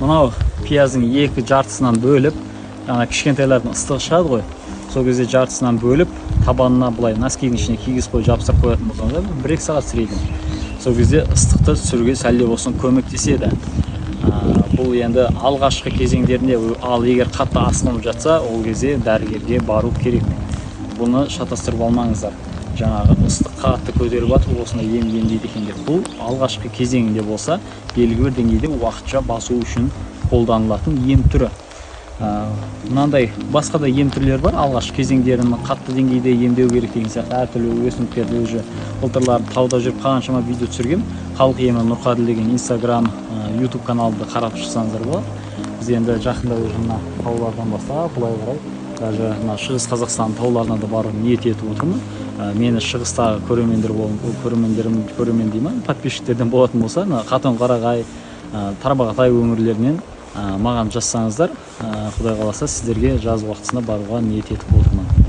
Мынау пияздың екі жартысынан бөліп, жаңа кішкентайлардың ыстығы шығады ғой, сол кезде жартысынан бөліп, табанына былай носкидің ішіне кигізіп қойып, жабыстырып қоятын болсаңыздар, 1-2 сағат сірейді. Сол кезде ыстықты түсіруге сәл де болсын көмектеседі. Бұл енді алғашқы кезеңдерінде. Ал егер қатты асқынып жатса, ол кезде дәрігерге бару керек. Бұны шатастырып алмаңыздар, жаңағы ыстық қатты көтеріліп жатыр, осындай ем емдейді екен деп. Бұл алғашқы кезеңінде болса, белгілі бір деңгейде уақытша басу үшін қолданылатын ем түрі. Мынандай басқа да ем түрлері бар, алғашқы кезеңдерін қатты деңгейде емдеу керек деген сияқты. Әртүрлі өсімдіктерді уже былтырлары тауда жүріп қаншама видео түсіргем. «Халық емі Нұрқаділ» деген Инстаграм, Ютуб каналды қарап шықсаңыздар болады. Біз енді жақында уже мына таулардан бастап былай қарай, даже мына Шығыс Қазақстан тауларына да баруға ниет етіп отырмын. Мені шығыстағы көрермендер, көрермендерім, көрермен дей ма, подписчиктерден болатын болса, мына Қатон-Қарағай, Тарбағатай өңірлерінен маған жазсаңыздар, құдай қаласа, сіздерге жаз уақытысында баруға ниет етіп отырмын.